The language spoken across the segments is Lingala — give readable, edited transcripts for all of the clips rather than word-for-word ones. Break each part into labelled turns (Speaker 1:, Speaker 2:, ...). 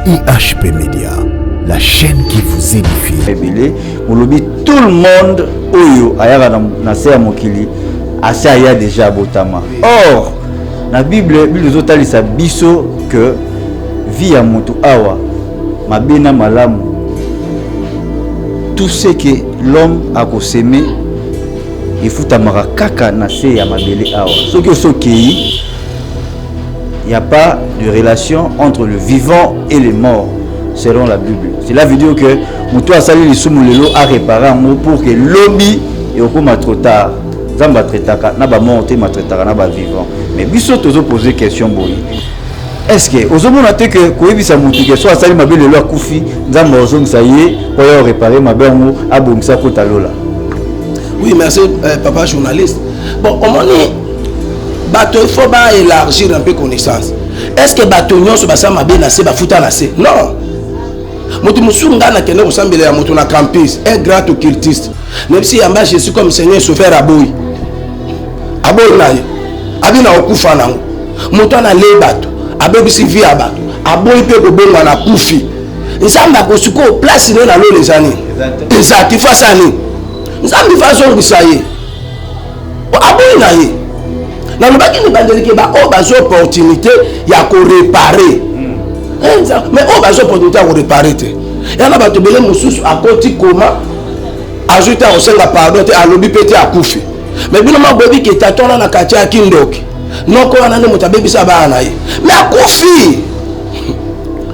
Speaker 1: IHP Media, la chaîne qui vous édifie.
Speaker 2: Ebele olobi tout le monde oyo ayaka na se ya mokili asi aya déjà abotama. Or na Bible, Bible ezotalisa biso que vie ya moto awa, mabe na malamu, tout ce que l'homme akosemer efutamaka kaka na se ya mabele awa. Soki osi okei, il n'y a pas de relation entre le vivant et le mort selon la Bible. Cela veut dire que moto asali lisumu lelo, aréparer yango pour que lobi ekokoma trop tard. Nzambe atraitaka na bamort te, matraitaka na bavivant. Mais biso tozopose question boye: est ce que ozomona te ke koyebisa motu ke so asali mabe lelo, akufi, Nzambe azongisa ye po ya oréparer mabe yango, abongisa, kota lola?
Speaker 3: Oui, merci papa journaliste. Bon, omoni, bato, il faut baélargir un peu connaissance. Est ce que bato nyonso basala mabe na se bafuta na se? Non. Moto mosusu, ngai nakende kosambela ya moto na campus, un grand occultiste, nayebisi yamba Jésus comme Seigneur Sauveur, aboyi, aboyi na ye, abi na kokufa nango. Moto wana ale bato, abebisi vie ya bato, aboyi mpe kobongwa, na kufi. Nzambe akosikoyo place ne na lola eza nini? Eza te. Faut asala nini? Nzambe fa azongisa ye, aboyi na ye. Nalobaki mibandelike baoyo bazwa opportunité ya koréparer, mais oyo bazwa opportunité ya koréparer te, yana bato ebele mosusu akoti koma, azwi te, akosenga pardon te, alobi mpe te, akufi. Mais bino maboyebi ke tata wana na kati ya kindoki, noko wana nde moto abebisa bana na ye, mais akufi.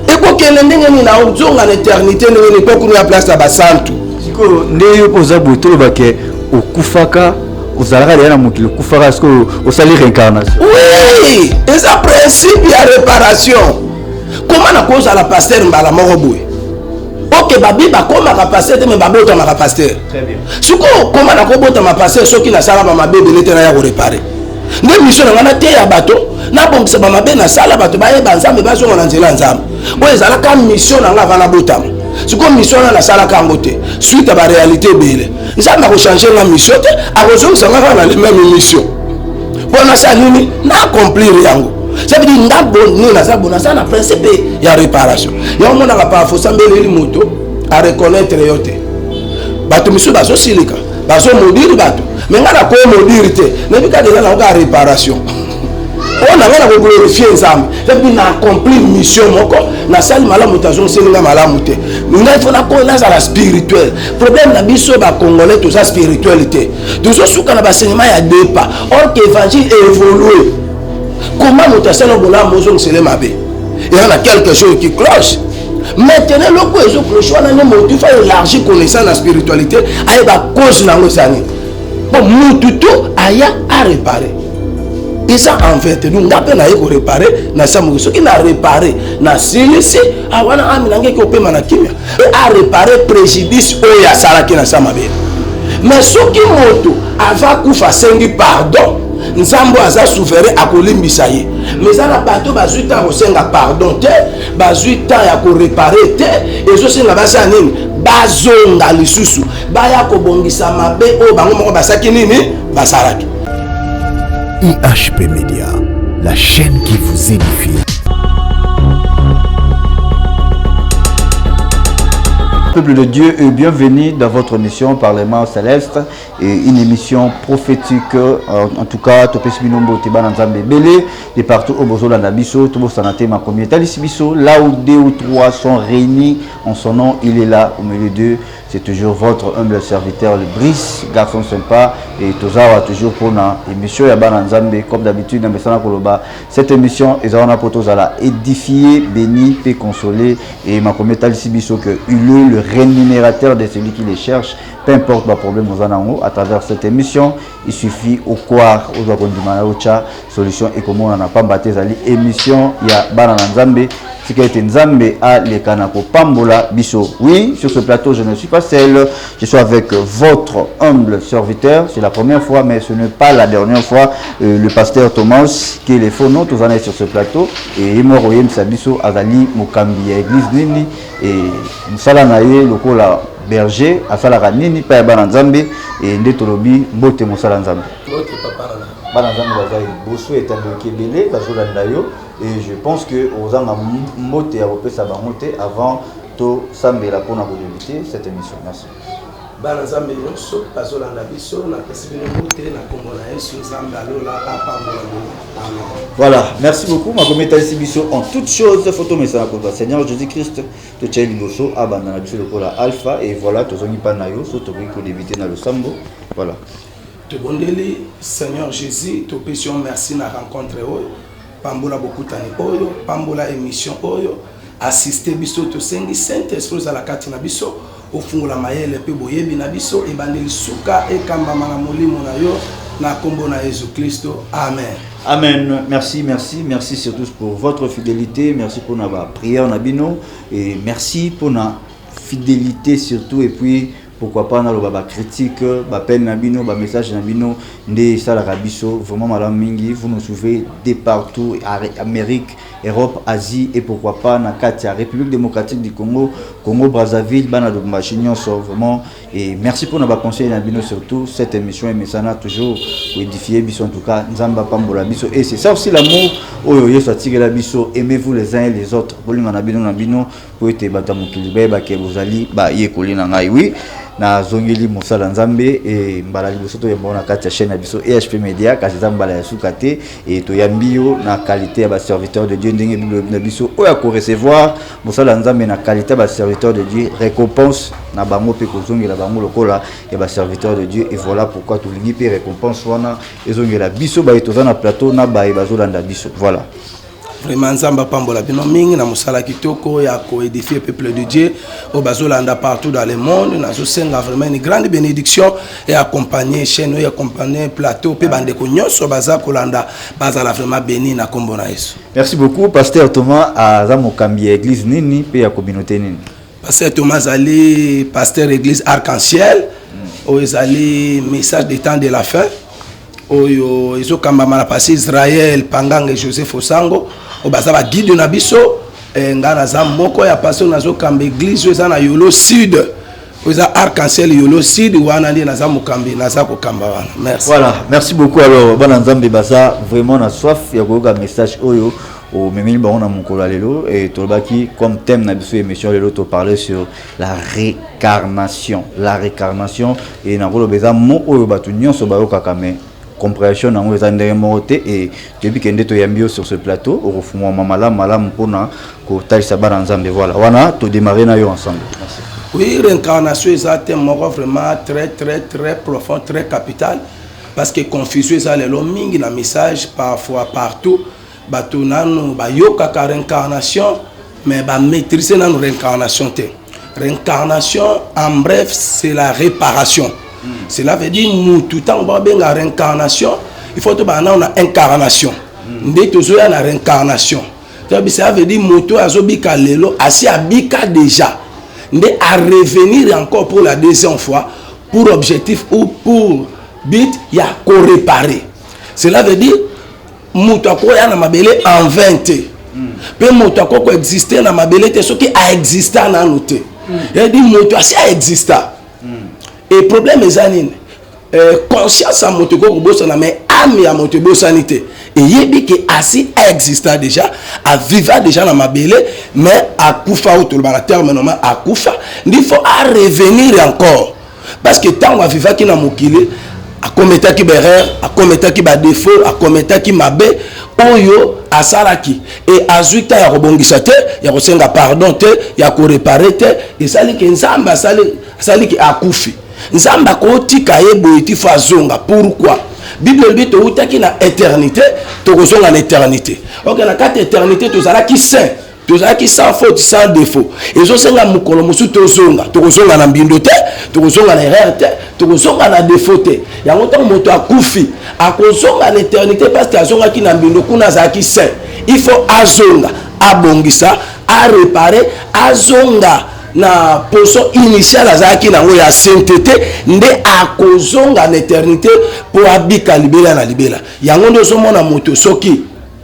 Speaker 3: Ekokende ndenge nini? Ozonga na éternité ndenge nini? Mpo kuna ya place ya basantu.
Speaker 2: Sikoyo nde yo mpo oza boye, tolobake okufaka, ozalaka deya na mokili, okufaka, sikoyo osali réincarnation?
Speaker 3: Oui, eza principe ya réparation. Koma na kozala pasteur mbala moko boye, oke babi bakomaka pasteur te, me babotamaka pasteur. Sikoyo koma na kobotama pasteur, soki nasala bamabe ebele te, naya koréparer nde mission na ngai, nateya bato, nabongisa bamabe nasala, bato bayeba Nzambe, bazonga na nzela ya Nzambe. Oyo ezalaka mission na ngai avant nabotama. Sikoyo mission wana nasalaka yango te, suite ya baréalité ebele. Nzambe akochanger nga mission te, akozongisa nga kaka na le même mission. Mpo nasala nini? Na accomplir yango. Ça veut dire nga nini? Naza bo, naza na principe ya réparation. Yango monaka parfois osambeleli moto, areconnaître yo te. Bato misusu bazosilika, bazomaudire bato, mais nga nakomaudire te. Nayebi kaka eza nango kaka réparation oyo na ngai na koglorifier Nzambe. Ça veut dire na accomplir mission moko, nasali malamu, moto azongiseli nga malamu te. Ngai faut nazala spirituel. Problème na biso bacongolais, toza spirituel te, tozosuka na baenseignement ya depa, or que évangile évolue. Comment moto asali bolamu, ozongisele mabe? Eza na quelque chose qui cloche. Maintenant, eloko ezocloche wana nde motu faut élargir connaissance na spiritualité, ayeba cause nango eza nini. Bon, mutu to aya aréparer, eza en fait donc nga mpe naye koréparer na sa moki. Soki na réparer, nasilisi awana, ami na ngai kopema na kimia, aréparer préjudice oyo asalaki na sa mabe. Mais soki moto ava kufa, asengi pardon, Nzambe oyo aza souverain akolimbisa ye. Mais eza na bato bazwi temps kosenga pardon te, bazwi temps ya koréparer te. Ezosenga basala nini? Bazonga lisusu, baya kobongisa mabe oyo bango moko basalaki. Nini basalaki?
Speaker 1: IHP Media, la chaîne qui vous édifie.
Speaker 2: Peuple de Dieu, et bienvenue dans votre émission Parlement Céleste, et une émission prophétique. En tout cas, topesi bino mbote, bana Nzambe ebele de partout oyo bozolanda biso. Tobosana te makomi etalisi biso: là où deux ou trois sont réunis en son nom, il est là au milieu d'eux. C'est toujours votre humble serviteur, le Brice, garçon sympa, et tozawa toujours mpona émission ya bana Nzambe. Comme d'habitude, na mesana koloba, cette émission eza wana mpo tozala édifié, béni mpe consolé. Et makomi etalisi biso que il est le rémunérateur de celui qui les cherche. Peu importe baproblème oza nango, à travers cette émission, il suffit ocroire, ozwa kondima na otya, solution ekomonana. Pamba te ezali émission ya bana na Nzambe. Tika ete Nzambe aleka na kopambola biso. Oui, sur ce plateau, je ne suis pas seul, je suis avec votre humble serviteur. C'est la première fois, mais ce n'est pas la dernière fois, le pasteur Thomas qui est le faux nom. Tozana sur ce plateau et ye moko oyebisa biso azali mokambi ya église nini et mosala na ye lokola berger asalaka nini mpe ya bana Nzambe. E nde tolobi mbote, mosala Nzambe.
Speaker 3: Mbote, papa na.
Speaker 2: Bana Nzambe baza liboso, etandoki ebele bazolanda yo. Et je pense que ozanga mbote ya kopesa bango te avant tosambela mpona kodébute cette émission. Merci.
Speaker 3: Bana Nzambe nyonso bazolanda biso, napesi bino mbote na nkombo na Yesu. Nzambe alola apambola bino. Amen.
Speaker 2: Voilà, merci beaucoup. Makomi etalisi biso, en toute chose faut tomesana kozwa Seigneur Jésus Christ, totyai liboso, abanda na biso lokola alpha. Et voilà, tozongi mpa na yo so tokoki kodébute na losambo. Voilà.
Speaker 3: Tobondeli. Seigneur Jésus, topesi yo merci na rencontre oyo. Pambola bokutani oyo, pambola émission oyo, assiste biso. Tosengi Saint Esprit ozala kati na biso, ofungola mayele mpe boyebi na biso. Ebandeli suka ekambama na molimo na yo, na nkombo na Yesu Kristo, amen.
Speaker 2: Amen. Merci, merci, merci surtout pour votre fidélité. Merci pour la prière na bino et merci pour la fidélité surtout, et puis pourquoi pas naloba ba critique, ba appel na bino, ba message na bino nde esalaka biso vraiment malamu mingi. Vous nous suivez de partout, Amérique, Europe, Asie et pourquoi pas na kati ya République démocratique du Congo, Congo Brazzaville, bana Lubumbashi nyonso vraiment. Et merci pour ba conseil na bino surtout. Cette émission emesana toujours koédifier biso. En tout cas, Nzambe apambola biso. Et c'est ça aussi l'amour oyo Yesu atikela biso: aimez-vous les uns et les autres, bolinga na bino na bino, po ete bato ya mokili bayebake bozali bayekoli na ngai. Oui, nazongeli mosala Nzambe e mbala liboso toyamba na kati ya chaîne na biso EHP Media, kasi eza mbala ya suka te. E toyambi yo na qualité ya baserviteur de Dieu, ndenge Bible na biso oyo akorecevoir mosala ya Nzambe na qualité ya baserviteur de Dieu, récompense na bango mpe kozongela bango lokola ya baserviteur de Dieu. Et voilà pourquoi tolingi mpe récompense wana ezongela biso baye toza na plateau na baye bazolanda biso. Voilà.
Speaker 3: Vraiment, Nzambe apambola bino mingi na mosala kitoko ya koédifier peuple de Dieu oyo bazolanda partout dans le monde. Nazosenga vraiment une grande bénédiction et accompagner chaîne oyo, accompagner plateau, mpe bandeko nyonso baza kolanda bazala vraiment béni na nkombo na Yesu.
Speaker 2: Merci beaucoup. Pasteur Thomas aza mokambi ya église nini mpe ya communauté nini?
Speaker 3: Pasteur Thomas azali pasteur église Arc-en-Ciel, oyo ezali Message de temps de la fin, oyo ezokambama na pasteur Israel Pangange Joseph Osango, oyo baza baguide na biso. Ngai naza moko ya pasteur, nazokamba église oyo eza na Yolo Sud, oyo eza Arc-en-Ciel Yolo Sud. Wana nde naza mokambi, naza kokamba wana. Merci.
Speaker 2: Voilà, merci beaucoup. Alors, bana Nzambe baza vraiment na soif ya koyoka message oyo omemeli bango na mokolo ya lelo. Et tolobaki comme thème na biso émission lelo, toparler sur la réincarnation. La réincarnation, et nakoloba eza mot oyo bato nyonso bayokaka, mais compréhension nango eza ndenge moko te. E toyebi ke nde toyambi yo sur ce plateau, okofungwama malamu malamu mpona kotalisa bana Nzambe. Voilà, wana todémarre na yo ensemble. Merci.
Speaker 3: Oui, réincarnation eza thème moko vraiment très très très profond, très capital, parce que confusion eza lelo mingi na message. Parfois partout bato nanu bayokaka réincarnation, mais bamaîtrise nanu réincarnation te. Réincarnation, en bref, c'est la réparation. Cela veut dire mutu, ntango babenga réincarnation, il faut tobaa nano na incarnation, nde tozoya na réincarnation. Cela veut dire moto oyo azobika lelo asi abika déjà, nde arevenir encore pour la deuxième fois, pour objectif ou pour but ya koréparer. Cela veut dire moto akoya na mabele en vain te, mpe moto akoki koexiste na mabele te soki aexista nanu te. Edi moto asi aexista. E problème eza nini? Conscience ya moto ekoki kobosana, mais âme ya moto ebosani te. Eyebi ke asi aexista déjà, aviva déjà na mabele, mais akufa, oyo toloba na terme normal akufa. Ndi faut arevenir encore, parce que ntango avivaki na mokili, akometaki baerreur, akometaki badéfaut, akometaki mabe oyo asalaki, e azwi ta ya kobongisa te, ya kosenga pardon te, ya koréparer te. Esali ke Nzambe asali ke akufi. Nzambe akotika ye boye ti faut azonga. Pourquoi? Bible elobi toutaki na éternité, tokozonga na éternité. Ok, na kati éternité tozalaki saint, tozalaki sans faute, sans défaut. Ezosenga mokolo mosusu tozonga, tokozonga na mbindo te, tokozonga na erreur te, tokozonga na défaut te. Yango ntango moto akufi, akozonga na éternité, parce que azongaki na mbindo, kuna azalaki saint. Il faut azonga, abongisa, aréparer, azonga na position initiale azalaki nango ya sainteté, nde akozonga na éternité mpo abika libela na libela. Yango nde ozomona moto soki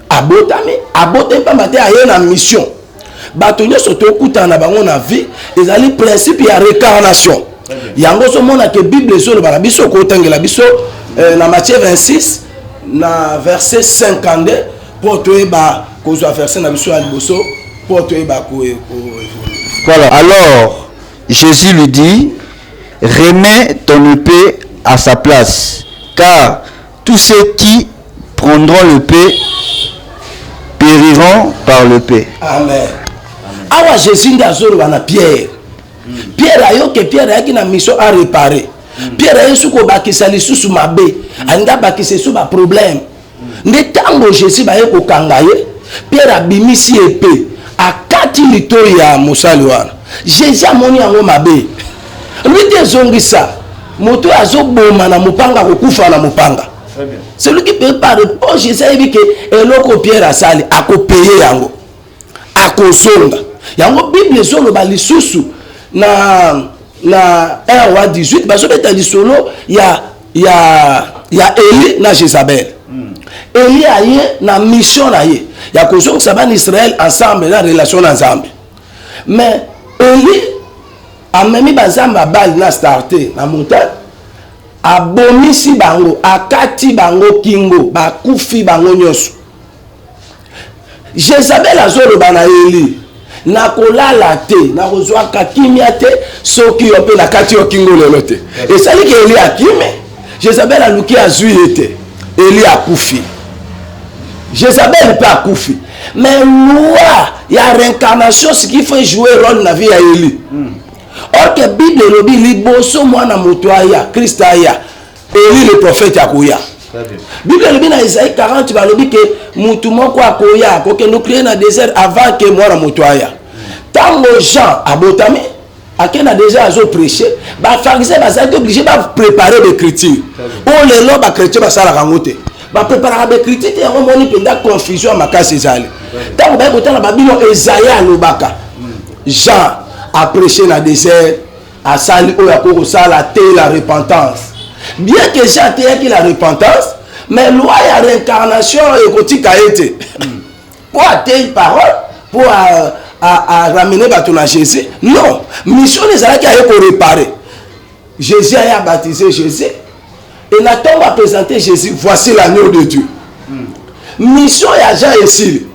Speaker 3: abotami, abotami pamba te, aye na mission. Bato nyonso tokutana na bango na vie, ezali principe ya réincarnation. Yango ozomona ke Bible ezoloba na biso, okotangela biso na Matthieu 26 na verset 52. Mpo toyeba kozwa verset na biso ya liboso mpo toyeba ko
Speaker 2: Voilà. Alors, Jésus lui dit, remets ton épée à sa place, car tous ceux qui prendront l'épée périront par l'épée.
Speaker 3: Amen. Awa Jésus nde azoloba na Pierre. Pierre ayoke Pierre ayaki na mission a réparer. Pierre aye su kobakisa lisusu mabe, alingi abakisa lisusu ba problème. Nde ntango Jésus baye kokanga ye, Pierre abimisi épée, akati litoi ya mosali wana. Jésus amoni yango mabe. Lui te ezongisa moto oyo azoboma na mopanga akokufa na mopanga. Celui qui paye par mpo Jésus ayebi ke eloko Pierre asali akopaye yango, akozonga yango. Bible ezoloba lisusu na 1 Roi 18, bazobeta lisolo ya Eli na Jezabel. Eli aye na mission na ye ya kozongisa bana Israel ensemble na relation na Nzambe, mais Eli amemi banzambe abali na Astarte na montagne, abomisi bango, akati bango kingo, bakufi bango nyonso. Jezabel azoloba na Eli: nakolala te, nakozwaka kimia te soki yo mpe nakati yo kingo lelo te. Esaliki Eli akimi. Jezabel aluki, azwi ye te. Eli akufi, Jezabel mpe akufi. Mais loi ya réincarnation, ce qui fait jouer rôle na vie ya Eli, or que Bible elobi liboso mwana moto aya, Christ aya, Eli le prophète akoya. Bible elobi na Isaïe 40, balobi ke mutu moko akoya, akokende ocrier na désert avant ke mwana moto aya. Ntango Jean abotami, ake na désert, azoprêche. Bapharisien bazalaki obligé bapréparer baécriture oyo lelo bachrétien basalaka yango te, bapréparaka baécriture te. Yango moni mpenza confusion ya makasi ezali. Ntango baye kotala babino, Esaïe alobaka Jean aprêche na désert, asali oyo akoki kosala te, la repentance. Bien que Jean ateyaki la repentance, mais loi ya réincarnation ekotika ye te mpo ateyi parole mpo aramener bato na Jésus. Non, mission ezalaki aye koréparer. Jésus aye abaptiser Jésus et na ntongo aprésenter Jésus: voici l'agneau de Dieu. Mission ya Jean esili.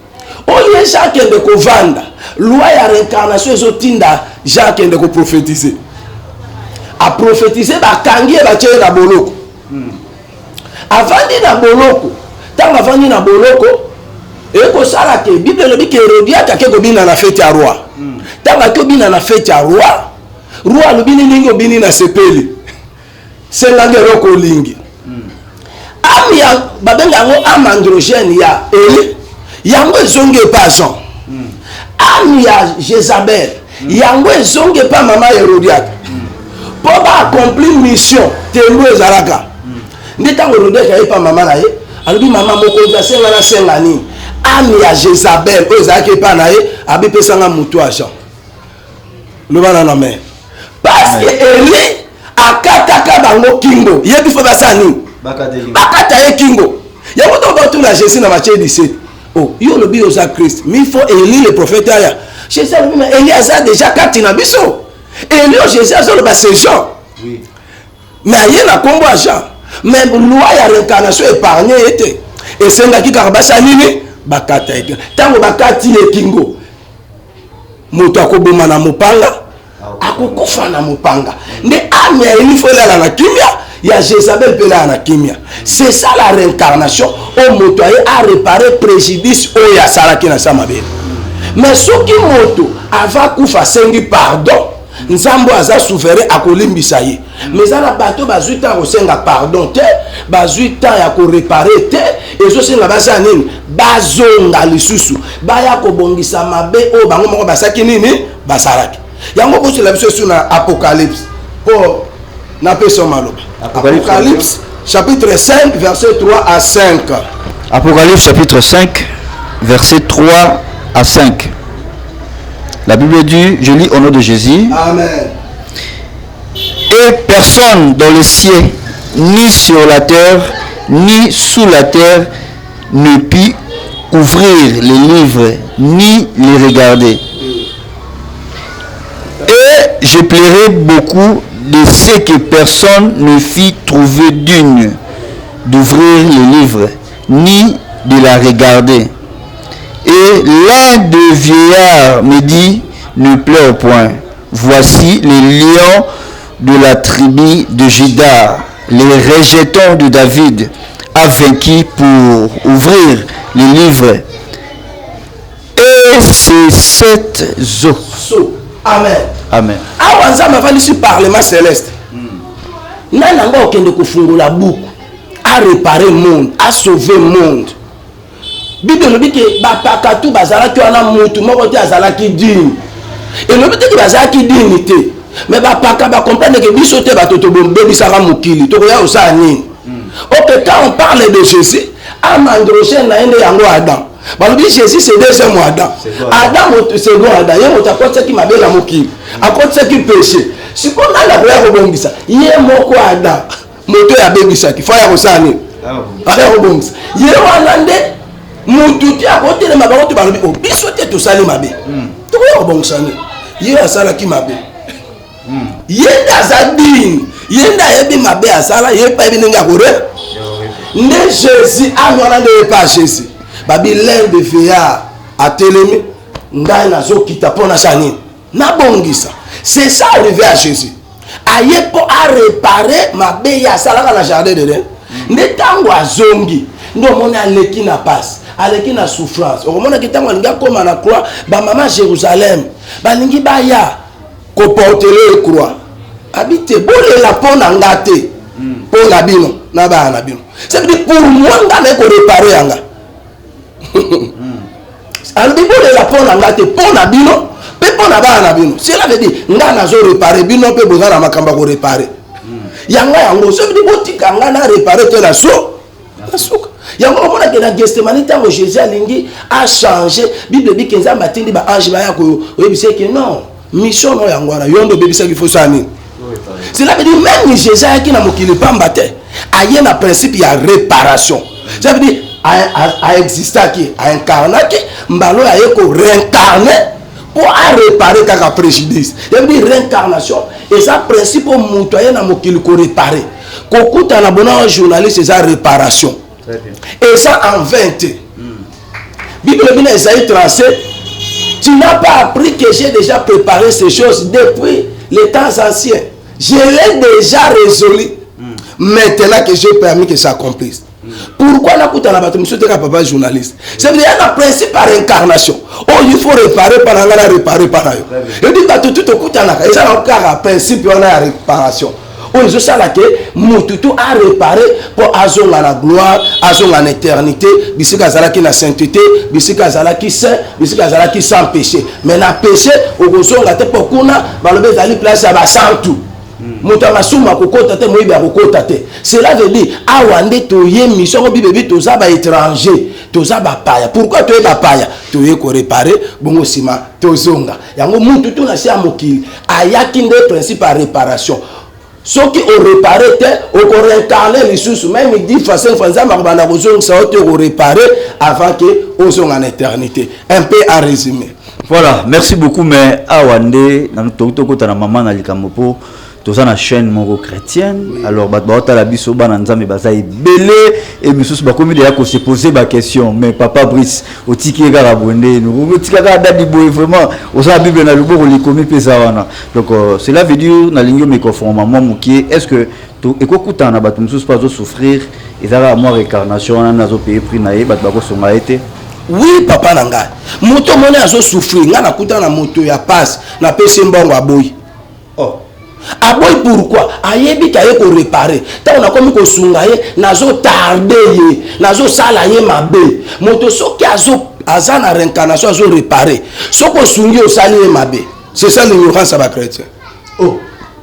Speaker 3: Oyo Jean akende kovanda, loi ya réincarnation ezotinda Jean akende koprophétise. Aprophétise, bakangi ye, batie ye na boloko. Avandi na boloko. Ntango avandi na boloko, ekosala ke Bible elobi ke Hérodias ake kobina na fête ya roi. Ntango ake kobina na fête ya roi, roi alobi: nini ndenge obini na sepeli, sengaki eloko olingi. Âme ya babenga yango âme androgène ya Eli, yango ezongi epa Jean. Âme ya Jezabel, yango ezongi epa mama Hérodias mpo baaccomplir mission. Tembo ezalaka nde ntango Hérodias aye epa mama na ye, alobi: mama mokonzi asenga nasenga nini? Âme ya Jezabel oyo ezalaki epa na ye, abipesanga motu ya Jean. Loba nano amen, parce que Eli akataka bango kingo, yebi fo basala nini? Bakata ye kingo. Yango to batuna Jésus na Matthieu 17: oh, yo olobi oza Christ, mais il faut Eli le prophète aya. Jésus alobi: mais Eli aza déjà kati na biso. Eli oyo Jésus azoloba, c'est Jean. Mais aye na nkombo ya Jean, mais loi ya réincarnation épargne ye te. Esengaki kaka basala nini? Bakata ye. Ntango bakati ye kingo, moto akoboma na mopanga akokufa na mopanga. Nde âme ya Eli fo elala na kimia, ya Jezabel mpe elala na kimia. C'est ça la réincarnation, oyo moto aye aréparer préjudice oyo asalaki na sa mabele. Mais soki moto ava kufa asengi pardon, Nzambe oyo aza souverain akolimbisa ye. Mais eza na bato bazwi temps ya kosenga pardon te, bazwi temps ya koréparer te. Ezosenga basala nini? Bazonga lisusu, baya kobongisa mabe oyo bango moko basalaki. Nini basalaki yango? Bosela biso esu na Apocalypse mpo napesa maloba. Apocalypse chapitre 5, verset 3 à 5.
Speaker 2: Apocalypse chapitre 5, verset 3 à 5. La Bible dit, je lis au nom de Jésus.
Speaker 3: Amen.
Speaker 2: Et personne dans le ciel, ni sur la terre, ni sous la terre, ne put ouvrir les livres, ni les regarder. Et je pleurai beaucoup de ce que personne ne fut trouvé digne d'ouvrir les livres, ni de la regarder. Et l'un des vieillards me dit, ne pleure point. Voici les lions de la tribu de Juda, les rejetons de David, a vaincu pour ouvrir les livres et ses sept eaux.
Speaker 3: So. Amen.
Speaker 2: Amen.
Speaker 3: Awa Nzambe avandisi parlement céleste. Nani yango akokende kofungola buku a réparer monde, a sauver monde. Bible elobi ke bapaka tu bazalaki wana, mutu moko te azalaki digne. Elobi te ke bazalaki digne te, mais bapaka bacomprendre ke biso te bato tobebisaka mokili, tokoya kosala nini? Ok, quand on parle de Jésus, âme androgène na ye nde yango Adam. Balobi Jésus c'est deuxième Adam. Adam second Adam, ye moto akotisaki mabe na mokili, akotisaki péché. Sikoyo nani akoya kobongisa? Ye moko Adam, moto oyo abebisaki, fo aya kosala nini? Aya kobongisa. Ye wana nde motu te akotelema. Bango te balobi o biso te tosali mabe, tokoya kobongisa nini? Ye asalaki mabe, ye nde aza digne, ye nde ayebi mabe asala, ye mpe ayebi ndenge akore. Nde Jésus ame wana nde ye pa Jésus babi l'un de vieillard atelemi: ngai nazokita mpo nasala nini? Nabongisa. C'est ça arrivé à Jésus. Aye mpo aréparer mabe ye asalaka na jardin d'Eden. Nde ntango azongi, nde omoni aleki na pasi, aleki na souffrance. Okomonaki ntango alingi akóma na croix, bamama Jérusalem balingi baya koporter ye croix. Abi te, bolela mpo na nga te, mpo na bino na bana na bino. Ça veut dire pour moi, nga naye koréparer yanga. Alobi bolela mpo na nga te, mpo na bino mpe mpo na bana na bino. Cela veut dire nga nazo réparer, bino mpe boza na makambo ya koréparer yanga. Yango ça veut dire botika nga na réparer te na so na suka. Yango omonake na Gethsémani, ntango Jésus alingi achanger, Bible ebiki Nzambe atindi baange baya koyebisa eke non, mission no yango wana, yo nde obebisaki, fo sala nini? Cela veut dire même Jésus ayaki na mokili pamba te, aye na principe ya réparation. Ça veut dire aexistaki, aincarnaki, mbala oyo aye koréincarner mpo aréparer kaka préjudice. Ça veut dire réincarnation eza principe oyo moto aye na mokili koréparer. Kokutana bona journaliste eza réparation, eza en vain te. Bible elobi na Esaïe 37: tu n'as pas appris que j'ai déjà préparé ces choses depuis les temps anciens? Je l'ai déjà résolu maintenant que j'ai permis que ça accomplisse. Pourquoi nakutana bato mosusu te ka papa journaliste? Ça veut dire ya na principe ya réincarnation oyo il faut réparer mpa na ngai, na réparer mpa na yo. Ebi bato tu tokutanaka, eza na kaka principe wana ya réparation oyo ezosala ke motu tu aréparer mpo azonga na gloire, azonga na éternité, bisika azalaki na sainteté, bisika azalaki saint, bisika azalaki sans péché. Mais na péché okozonga te, mpo kuna balobi ezali place ya basantu, moto ya masumu akokota te, moyibi akokota te. Cela veut dire awa nde toye mission yango. Bibebi toza baétranger, toza bapaya. Pourquoi toye bapaya? Toye koréparer, bongo nsima tozonga. Yango mutu tu na se ya mokili ayaki nde principe ya réparation. Soki oréparer te, okoréincarner lisusu même 10 fois, 5 fois. Nzambe akobanda kozongisa yo te, okoréparer avant ke ozonga na éternité. Un peu à résumé.
Speaker 2: Voilà, merci beaucoup. Mais awa nde tokota na mama na likambo, mpo toza na chaîne moko chrétienne. Alors bato baotala biso, bana Nzambe baza ebele e misusu bakomi deya kose poser baquestion: mais papa Brice, otiki ye kaka boye nde otika kaka dadi boye? Vraiment, oza na Bible na loboko, likomi mpe eza wana. Donc cela veut dire nalingi omikoforma mwa mokie. Est ce que ekokutana na bato mosusu mpo azosouffrir, eza kaka mwa réincarnation wana nde azopayer prix na ye, bato bakosonga ye te?
Speaker 3: Oui, papa na ngai, moto omoni azosouffrir, ngai nakutana na moto ya pasi, napesi ye mbongo, aboyi.
Speaker 2: Oh.
Speaker 3: Aboyi pourquoi? Ayebi ke aye koréparer. Ntango nakomi kosunga ye, nazotarder ye, nazosala ye mabe. Moto soki aza na réincarnation, azoréparer, soki osungi, osali ye mabe. C'est ça l'ignorance ya bachrétien.
Speaker 2: Oh.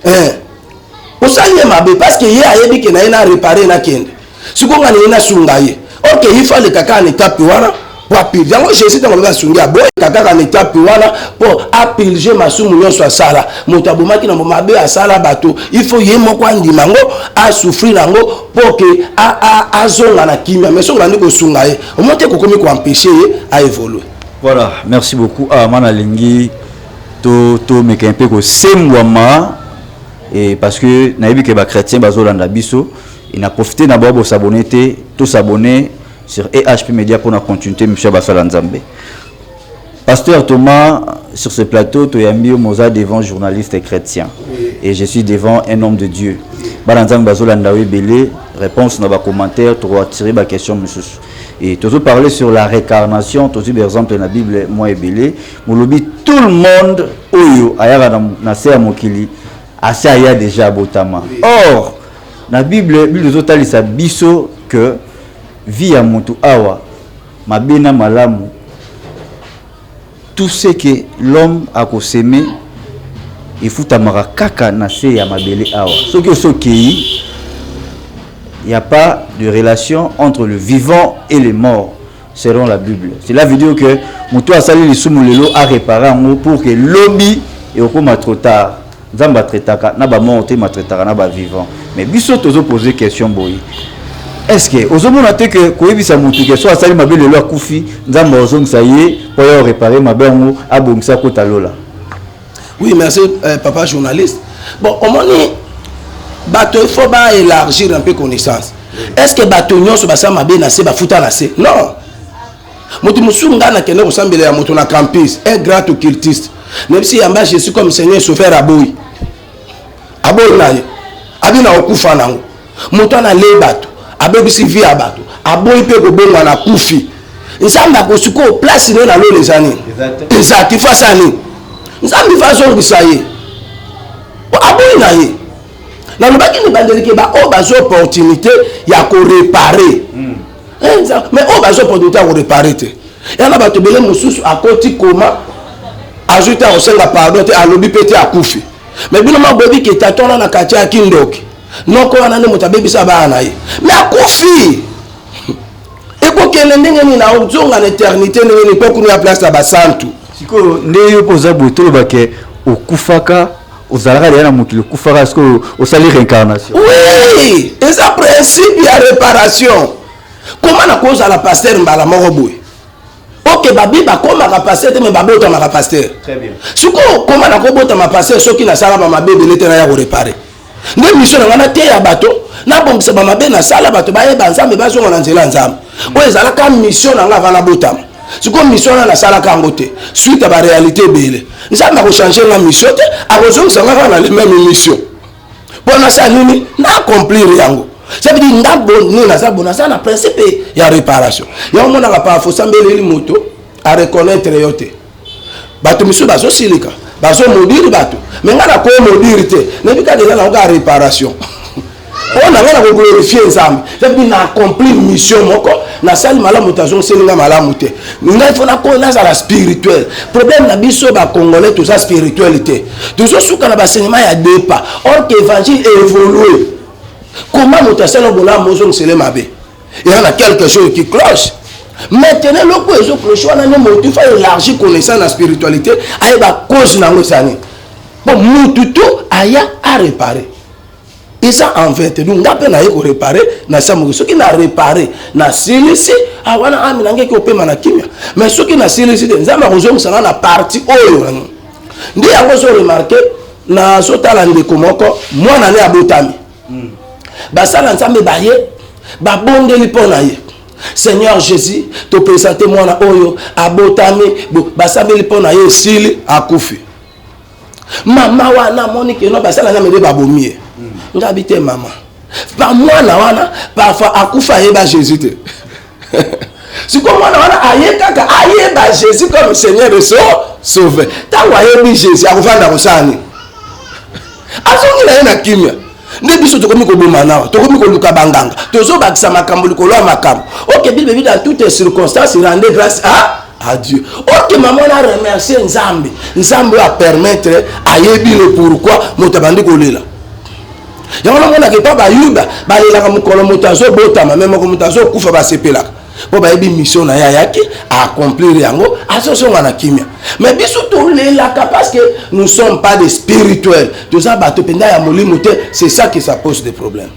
Speaker 3: Eh. Osali ye mabe parce que ye ayebi ke na ye na réparer, nakende sikoyo nga na ye nasunga ye. Ok, il faut aleka kaka na étape wana po apurger yango. Jésus ntango alobi asungi, aboyeka kaka na étape wana mpo apurger masumu nyonso asala. Moto abomaki na mabe asala bato, il faut ye moko andima yango, asouffrir yango mpo ke azonga na kimia. Mais soki obandi kosunga ye, omoi te kokomi koempêcher ye aévoluer.
Speaker 2: Voilà, merci beaucoup. Ah, ma nalingi tomeka mpe kosembwama et parce que nayebi ke bachrétien bazolanda biso et na profiter na bao bosabonner te, tosabonner. Sur EHP Media pour la continuité monsieur basala Nzambe. Pasteur Thomas, sur ce plateau, toyambi yo moza devant journaliste et chrétien. Oui. Et je suis devant un homme de Dieu. Bana Nzambe bazolanda yo ebele, réponse na ba commentaire, to attirer ba question mosusu. Et tozo parler sur la réincarnation, tozo par exemple na Bible moi ebele, molobi tout le monde oyo ayaka na, na se ya mokili asi aya déjà abotama. Oui. Or na Bible, Bible ezotalisa biso que vie ya mutu awa mabe na malamu, tout ce que l'homme akoseme efutamaka kaka na se ya mabele awa. Soki osi okei, il n'y a pas de relation entre le vivant et le mort selon la Bible. Cela veut dire que moto asali lisumu lelo a réparer yango pour que lobi ekokoma trop tard. Nzambe atraitaka na ba mort te, matraitaka na ba vivant. Mais biso tozo poser question boye. Est-ce que ozomona te que koyebisa motu ke so asali mabe lelo akufi, Nzambe azongisa ye po ya réparer mabe yango, abongisa kota lola?
Speaker 3: Oui, merci papa journaliste. Bon, omoni bato il faut ba élargir un peu connaissance. Est-ce que bato nyonso basala mabe na se bafuta na se? Non. Moto mosusu, ngai nakende kosambela ya moto na campus, un grand occultiste, nayebisi yamba Jésus comme Seigneur Sauveur, aboyi, aboyi na ye, abi na okufa nango. Moto wana alei bato, abebisi vie ya bato, aboyi mpe kobongwana, akufi. Nzambe akosikoyo place ne na lola eza nini? Eza te. Fo asala nini? Nzambe fa azongisa ye, aboyi na ye. Nalobaki mibandeli ke baoyo bazwa opportunité ya koréparer, mais oyo bazwa opportunité ya koréparer te, yana bato ebele mosusu akoti koma, azwi te, akosenga pardon te, alobi mpe te, akufi. Mais bino ma boyebi ke tata wana na kati ya kindoki, noko wana nde moto abebisa bana na ye, mais akufi. Ekokende ndenge nini? Aozonga na éternité ndenge nini? Mpo kuna ya place ya basantu.
Speaker 2: Sikoyo nde yo mpo oza boye, toloba ke okufaka, ozalaka deya na mokili, okufaka, sikoyo osali réincarnation?
Speaker 3: Oui, eza principe ya réparation. Koma na kozala pasteur mbala moko boye, ok, babi bakomaka pasteur te, mais babotamaka pasteur. Sikoyo koma na kobotama pasteur soki nasala bamabe ebele te, naya koréparer nde mission na ngai, nateya bato, nabongisa bamabe nasala, bato bayeba Nzambe, bazonga na nzela ya Nzambe. Oyo ezalaka mission na ngai avant nabotama. Sikoyo mission wana nasalaka yango te, suite ya baréalité ebele. Nzambe akochange nga mission te, akozongisa nga kaka na le même mission mpo nasala nini? Na accomplir yango. Ça veut dire nga nini? Naza bo, naza na principe ya réparation. Yango omonaka parfois osambeleli moto, areconnaître yo te. Bato misusu bazosilika, bazomaudire bato, mais ngai nakomaudire te. Nayebi kaka eza nango kaka réparation oyo na ngai na koglorifie Nzambe. Ça veut dire na accomplir mission moko, nasali malamu, moto azongiseli nga malamu te. Ngai fo nazala spirituel. Problème na biso bacongolais, toza spirituel te, tozosuka na baenseignement ya depa, or que évangile évolue. Comment moto asali bolamu, ozongisele mabe? Eza na quelque chose qui cloche. Maintenant eloko ezocloche wana nde motu fa élargir connaissance na spiritualité, ayeba cause na yango eza nini. Bon, mutu to aya aréparer, eza en vain te. Donc nga mpe naye koréparer na sa moki. Soki na réparer, nasilisi awana, ami na ngeki opema na kimia. Mais soki nasilisi te, Nzambe akozongisa nga na partie oyo. Nde yango ozo remarquer, nazotala ndeko moko, mwana ne abotami, basala Nzambe baye, babondeli mpo na ye: "Seigneur Jésus, toprésente mwana oyo abotami." Basambeli mpo na ye, esili, akufi. Mama wana amoni keno basala Nzambe nde babomi ye. Ngabi te, mama, pa mwana wana parfois akufa ayeba Jésus te. Sikoyo mwana wana aye kaka ayeba Jésus comme Seigneur et Sauveur. Ntango ayebi Jésus, akovanda kosala nini? Azongi na ye na kimia. Nde biso tokomi koboma nawa, tokomi koluka banganga, tozobakisa makambo likolo ya makambo. Ok, Bible ebi: "Dans toutes circonstances, rendez grâce à Dieu." Ok, mama na remercier Nzambe, Nzambe oyo apermettre ayebi le pourquoi moto abandi kolela. Yango namonaka epa Bayuda, balelaka mokolo moto azobotama, mais moko moto azokufa basepelaka, mpo bayebi mission na ye ayaki accomplir yango, azozonga na kimia. Mais biso tolelaka parce que nous sommes pas des spirituels, toza bato mpenza ya molimo te. C'est ça qui ça pose des problèmes.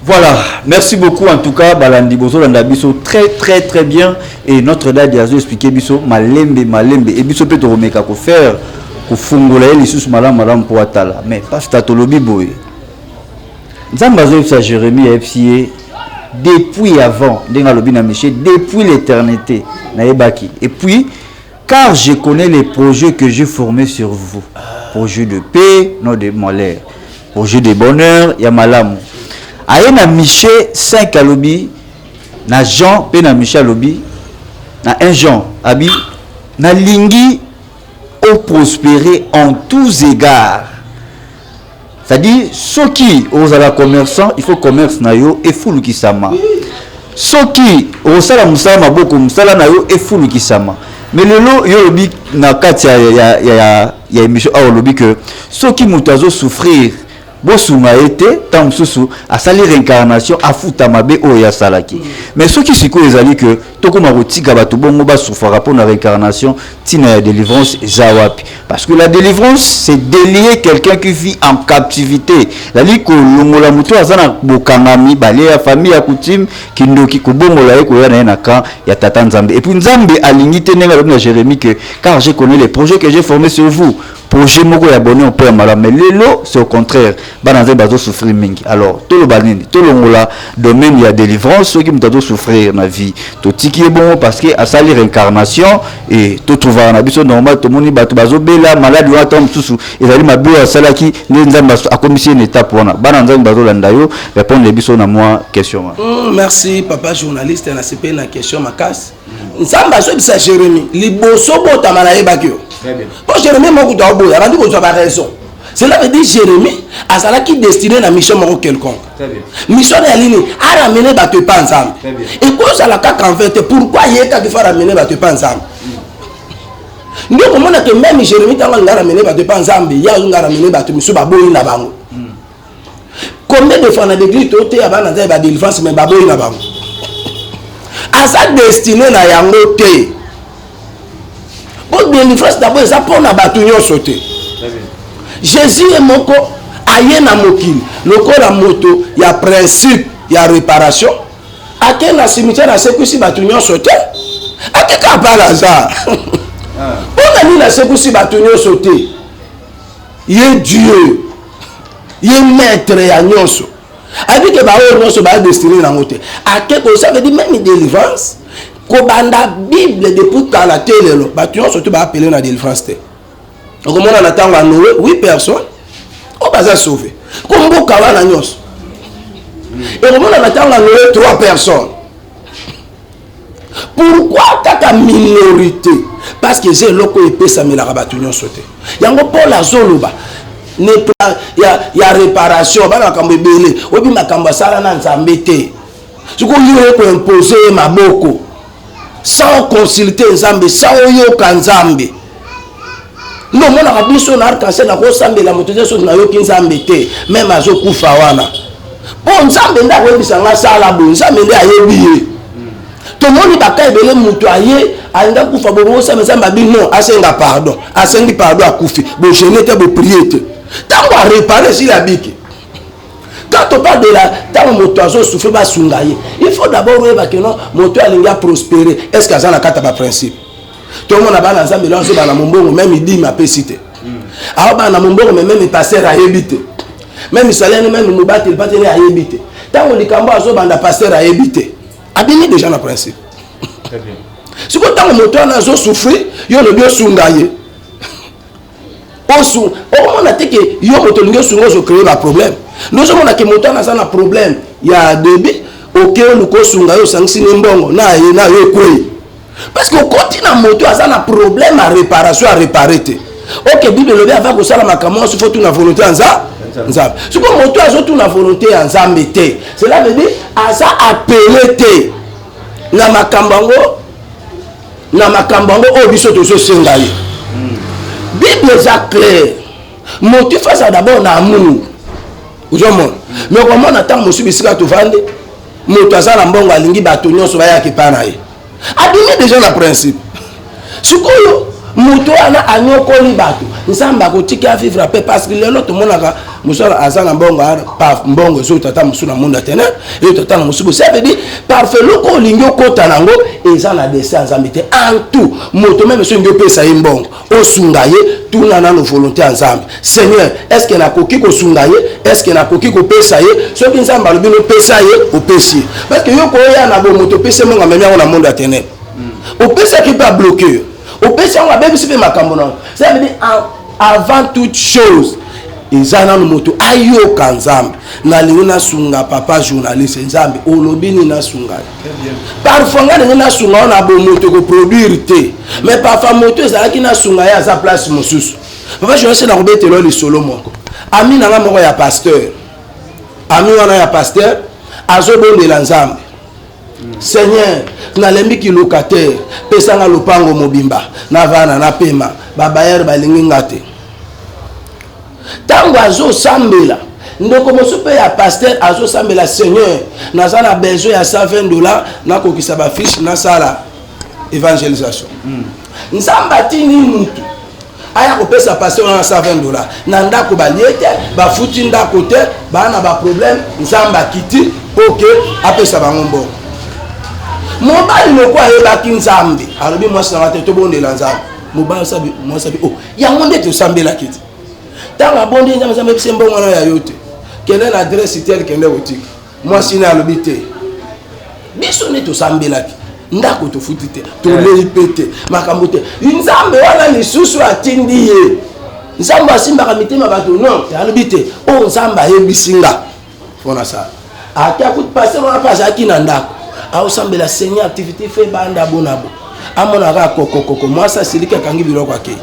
Speaker 2: Voilà, merci beaucoup en tout cas, Balandi bozolanda biso très très très bien et notre dadi azo expliquer biso malembe malembe et biso pe tokomeka ko faire kofungola ye lisusu malamu malamu mpo atala. Mais pasteur, tolobi boye, Nzambe azoyebisa Jérémie, ayebisi ye: Depuis avant, ndenge alobi na Michée, depuis l'éternité, nayebaki. Et puis, car je connais les projets que j'ai formés sur vous. Projet de paix, non de malheur. Projet de bonheur, ya malamu. Aye na Michée 5 alobi, na Jean pe na Michée alobi, na 1 Jean abi, nalingi oprospérer en tous égards. C'est-à-dire, soki ozala commerçant, il faut commerce na yo efulukisama. Soki osala mosala maboko, mosala na yo efulukisama. Mais lelo yo olobi na kati ya émission awa, olobi que soki moto azosouffrir, bosunga ye te, ntango mosusu asali réincarnation, afuta mabe oyo asalaki. Mais soki sikoyo ezali ke tokóma kotika bato bongo basouffraka mpona réincarnation, ntina ya délivrance eza wapi? Parce que la délivrance, c'est délier quelqu'un qui vit en captivité, ezali kolongola moto aza na bokangami, balie ya famille, ya coutume, kindoki, kobongola ye, koya na ye na camp ya tata Nzambe. Et puis Nzambe alingi te, ndenge alobi na Jérémie que car je connais les projets que j'ai formés sur vous, projet moko ya bonheur mpo ya malamu. Mais lelo, c'est au contraire, bana Nzambe bazosouffrir mingi. Alors toloba nini? Tolongola domaine ya délivrance? Soki moto azosouffrir na vie, totiki ye bongo parce que asali réincarnation et totrouvaka na biso normal? Tomoni bato bazobela maladi wana, ntango mosusu ezali mabe oyo asalaki nde Nzambe akomisi ye na étape wana. Bana Nzambe bazolanda yo, répondre biso na mwa question wana.
Speaker 3: Merci papa journaliste, nasepeli na question makasi. Nzambe azoyebisa Jérémie: liboso botama, nayebaki yo. Mpo Jérémie moko kutu aoboya, abandi kozwa baraison. Cela veut dire Jérémie azalaki destiné na mission moko quelconque. Mission na ya nini? Aramener bato epa Nzambe. Ekozala kaka en fait te. Pourquoi ye kaka faut aramener bato epa Nzambe? Nde okomona ke même Jérémie, ntango alinga aramener bato epa Nzambe, ye alinga aramener bato misu baboyi na bango. Combien de fois na l'église toteya bana Nzambe badélivrance, mais baboyi na bango, aza destiné na yango te? Po délivrance d'abord eza mpona bato nyonso te. Jésus ye moko aye na mokili lokola moto ya principe ya réparation. Ake na cimetière, asekwisi bato nyonso te, ake kaka pa Lazare. Mpona nini asekwisi bato nyonso te? Ye Dieu, ye maître ya nyonso, ayebi ke baoyo nyonso baya destiné nango te. Ake ko, ça veut dire même délivrance, kobanda Bible depuis kala te lelo, bato nyonso te baapele na délivrance te. Okomona na ntango ya Noé, 8 personnes oyo baza sauvé ko mboka wana nyonso. Ekomona na ntango ya Noé, 3 personnes. Pourquoi kaka minorité? Parce que eza eloko oyo epesamelaka bato nyonso te. Yango Paul azoloba ya réparation. Bana makambo ebele oyebi makambo asala na Nzambe te. Soki oyo oye koimpose ye maboko sans consulter Nzambe, sans oyoka Nzambe, nde omonaka biso na Arc-en-Ciel nakosambela moto te soki nayoki Nzambe te. Même azokufa wana, mpo Nzambe nde akoyebisa nga sala boye, Nzambe nde ayebi ye. Tomoni baka ebele, moto aye alinga kufa, bobosama, Nzambe abi non, asenga pardon, asengi pardon, akufi. Bojeûner te, boprier te, ntango aréparer esili, abiki. Quand on parle de la, ntango moto azosouffrir, basunga ye, il faut d'abord oyeba ke non, moto alingi aprospérer, est ce que aza na kati ya baprincipe? Tomona bana Nzambe lo azobana mombongo, même dîme apesi te. Aobana na mombongo, mais même pasteur ayebi te, même salaire, même mobateli pateli ayebi te. Ntango likambo azobanda, pasteur ayebi te, abimi déjà na principe. Sikoyo ntango moto wana azosouffrir, yo olobi osunga ye, okomona te ke yo moto olingi osunga, ozocréer baproblème. Nde ozomona ke moto wana aza na problème ya début, oke oluka osunga ye, osangisi ne mbongo na ye na yo, ekwei, parce que okoti na moto aza na problème ya réparation, aréparer te. Ok, Bible elobi ava kosala makambo nyonso, faut tuna volonté ya Nzambe. Sikoyo moto azotuna volonté ya Nzambe te, cela veut dire aza appelé te na makambo yango, na makambo yango oyo biso tozosenga ye. Bible eza claire, moto faut aza d'abord na amour. Ozomona, mais okomona ntango mosusu bisika tovandi, moto aza na mbongo, alingi bato nyonso bayaka epai na ye, abimi déjà na principe. Sikoyo Moto wana anyokoli bato, Nzambe akotika vivre ape, parce que lelo tomonaka mosala aza na mbongo, paf, mbongo ezota ata mosu na monde ya ténèbre, ezota ata na mosu. Ça veut dire parfait, loko olingi okota nango eza na dessin ya Nzambe te. En tout moto, même soki olingi opesa ye mbongo, osunga ye, tuna nano volonté ya Nzambe: Seigneur, est ce que nakoki kosunga ye? Est ce que nakoki kopesa ye? Soki Nzambe alobi nopesa ye, opesi ye, parce que yo koya na bo moto opesi mbongo, amemi yango na monde ya ténèbre. Opesaki mpe, abloquer yo, opesi yango, abebisi mpe makambo nango. Ça veut dire, avant toute chose, eza nano moto ayoka Nzambe. Nalingi nasunga papa journaliste, Nzambe olobi nini nasunga ye? Parfois nga ndenge nasunga oyo na bomoto ekoproduire te, mais parfois moto ezalaki nasunga ye aza place mosusu. Papa journaliste, nakobetela lisolo moko. Ami na nga moko ya pasteur, ami wana ya pasteur azobondela Nzambe: Seigneur, nalembiki locataire, pesanga lopango mobimba, navana, napema, babailleur balingi nga te. Ntango azosambela, ndeko mosusu mpe ya pasteur azosambela: Seigneur, naza na besoin ya 120 $, nakokisa bafiche, nasala évangélisation. Nzambe atindi mutu aya kopesa pasteur wana 120 $. Na ndako balie te, bafuti ndako te, baa na baproblème. Nzambe akiti mpo ke apesa bango mbongo. Mobali loko ayebaki Nzambe, alobi mwasi nanga te, tobondela Nzambe. Mobali asabi, mwasi abi: oh, yango nde tosambelaki te. Ntango abondi Nzambe, Nzambe ebisi: mbongo wana ya yo te, kende na adresse tel, kende kotika. Mwasi ne alobi: te, biso nde tosambelaki, ndako tofuti te, tolei mpe te, makambo te. Nzambe wana lisusu atindi ye. Nzambe asimbaka mitema bato. Non, alobi te, oyo Nzambe ayebisi nga mpona sala. Ate akuti pasteur wana mpe azalaki na ndako, aosambela: Seigneur, activité fe banda bonabo. Amonaka kokokoko, mwasi asiliki, akangi biloko, akei,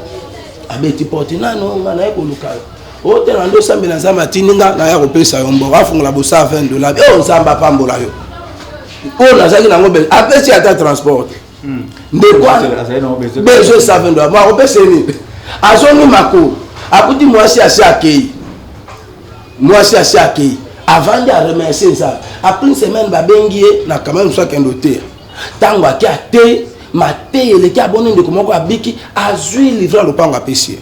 Speaker 3: abeti porte: nano nga naye koluka yo, oyo te, na nde osambela, Nzambe atindi nga naya kopesa yo mbongo. Afungola bosa 20 $. Oyo Nzambe apambola yo, oyo nazalaki nango be. Apesi ata transport te. Ndeko besoin 120 $, mo akopesa ye nini? Azongi makolo, akuti mwasi asi akei. Mwasi asi akei, avandi, aremercier Nzambe. Après une semaine, babengi ye na kamai mosusu, akende oteya. Ntango ake ateye, mateya eleki, aboni ndeko moko abiki, azwi livre ya lopango, apesi ye.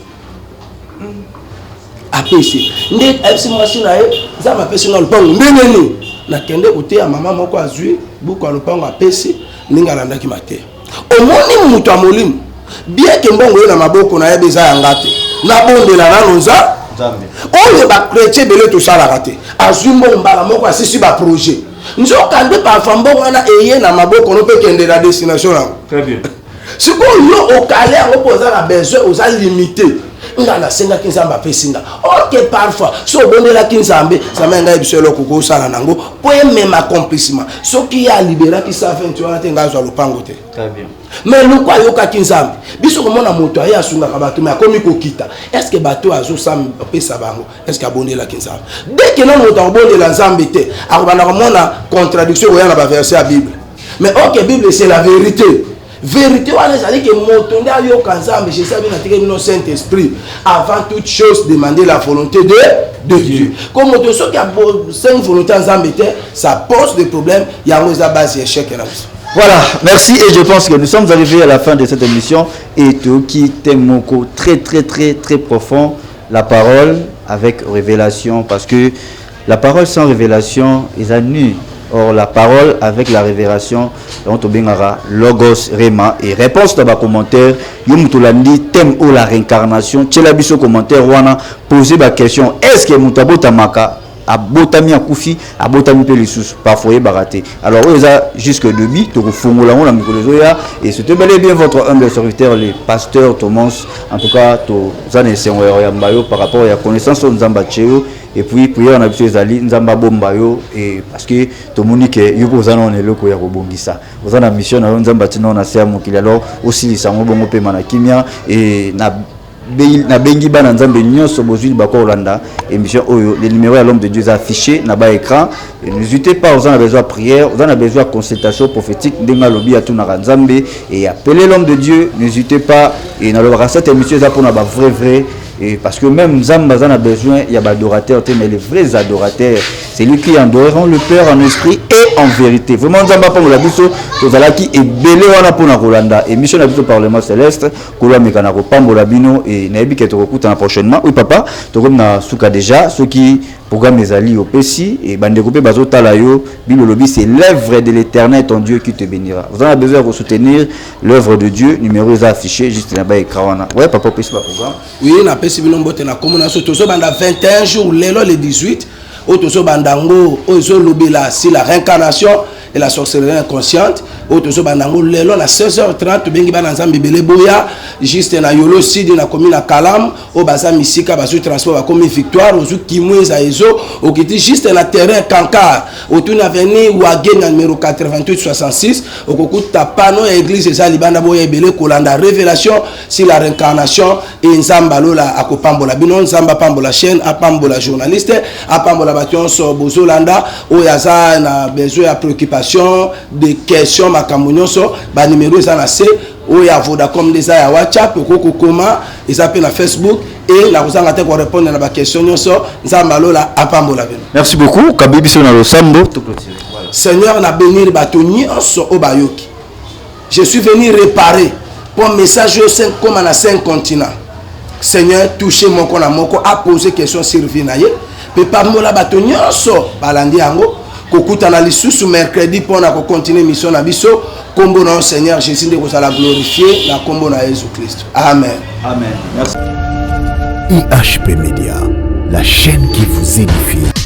Speaker 3: Apesi nde ayebisi mwasi na ye: Nzambe apesi nga lopango. Ndenge nini? Nakende koteya, mama moko azwi buku ya lopango, apesi ndenge alandaki mateya. Omoni moto ya molimo, bien ke mbongo oyo na maboko nayebi eza yanga te, nabondela nano nza oyo. Bachrétien ebele tosalaka te. Azwi mbongo mbala moko, asisi baprojet. Nzoka nde parfois mbongo wana eye na maboko no mpe kende na destination yango. Sikoyo yo okale yango mpo oza na besoin, oza limité. Nga nasengaki, Nzambe apesi nga. Ok, parfois so obondelaki Nzambe, Nzambe ngai biso eloko kosala nango mpo emema accomplissement. Soki ye aliberaki 120 wana te, ngai azwa lopango te. Mais loko ayokaki Nzambe, biso komona moto aye asungaka bato, me akomi kokita. Est ce que bato azopesa bango, est ce que abondelaki Nzambe? Dès que nano moto akobondela Nzambe te, akobanda komona contradiction koya na baverset ya Bible. Mais ok, Bible, c'est la vérité. Vérité wana ezali ke moto nde ayoka Nzambe. Jésus abi: natikeli bino Saint Esprit. Avant toute chose, demander la volonté de Dieu. Comme moto soki abosengi volonté ya Nzambe te, ça pose des problèmes. Yango eza base ya échec na biso.
Speaker 2: Voilà, merci et je pense que nous sommes arrivés à la fin de cette émission et qui moko très très très très profond, la parole avec révélation, parce que la parole sans révélation est nue. Or la parole avec la révélation, donc tobengaka logos, rema. Et réponse dans ba commentaire, yo mutu olandi thème ou la réincarnation, tiela biso commentaire wana, poser ba question: est-ce que mutu abotamaka, abotami, akufi, abotami mpe lisusu? Parfois oyebaka te. Alors oyo eza jusque début, tokofongola yango na mikolo ezoya. Et c'était bel et bien votre humble serviteur, le pasteur Thomas. En tout cas, toza na esengo ya koyamba yo par rapport ya connaissance oyo Nzambe atie yo. Et puis prière na biso ezali Nzambe abomba yo, et parce que tomoni ke yo mpe oza nano eloko ya kobongisa, oza na mission na yo, Nzambe atina yo na se ya mokili. Alors osilisa yango bongo, pema na kimia. Et na nabengi bana Nzambe nyonso bozwi libako kolanda émission oyo, le numéro ya l'homme de Dieu eza affiché na baécran. N'hésitez pas, oza na besoin ya prière, oza na besoin ya consultation prophétique, ndenge alobi atunaka Nzambe, et appelez l'homme de Dieu, n'hésitez pas. Et nalobaka, cette émission eza mpona bavrai vrai, et parce que même Nzambe aza na besoin ya baadorateur te, mais les vrais adorateurs. C'est lui qui adoreront le Père en esprit et en vérité. Vraiment, Nzambe apambola biso. Tozalaki ebele wana mpona kolanda émission na biso Parlement Céleste. Kolo ameka na kopambola bino e nayebi ke tokokutana prochainement. Oui papa, tokomi na suka déjà. Soki programme ezali, opesi e bandeko mpe bazotala yo. Bible olobi: c'est l'œuvre de l'Éternel ton Dieu qui te bénira. Vous en avez besoin de soutenir l'œuvre de Dieu, numéro eza affiché juste na ba écran wana. Ouais papa, opesi ba programme.
Speaker 3: Oui, napesi bino mbote na komona so. Tozobanda 21 jours lelo le 18. Oyo tozobanda yango, oyo ezolobela si la réincarnation et la sorcellerie inconsciente, oyo tozobanda yango lelo na 16h30. Tobengi bana Nzambe ebele, boya juste na Yolo Sidi, na komi na Kalamu. Oyo baza misika, bazwi transport, bakomi Victoire, ozwi Kimweza, ezo okiti juste na terrain Kankar, otuni avenue Wage na numéro 88 66, okokuta panneau ya église eza libanda. Boya ebele kolanda révélation sur la réincarnation e Nzambe alola akopambola bino. Nzambe apambola chaîne, apambola journaliste, apambola bato nyonso bozolanda. Oyo aza na besoin ya préoccupation, de question, makambo nyonso, banimero eza na se. Oyo ya Vodacom nde eza ya WhatsApp, okoki kokoma, eza mpe na Facebook e nakozanga te korépondre na baquestion nyonso. Nzambe alola apambola bino.
Speaker 2: Merci beaucoup. Kabi biso na losambo.
Speaker 3: Seigneur, na bénir bato nyonso oyo bayoki. Je suis venu réparer mpo message oyo koma na 5 continent. Seigneur, touche moko na moko, apose question sur vie na ye mpe pambola bato nyonso balandi yango. Kokutana lisusu mercredi mpona kocontinue mission na biso. Nkombo na yo, Seigneur Jésus, nde kozala glorifie na nkombo na Yesu Kristo, amen.
Speaker 2: Amen, merci.
Speaker 1: IHP Media, la chaîne qui vous édifie.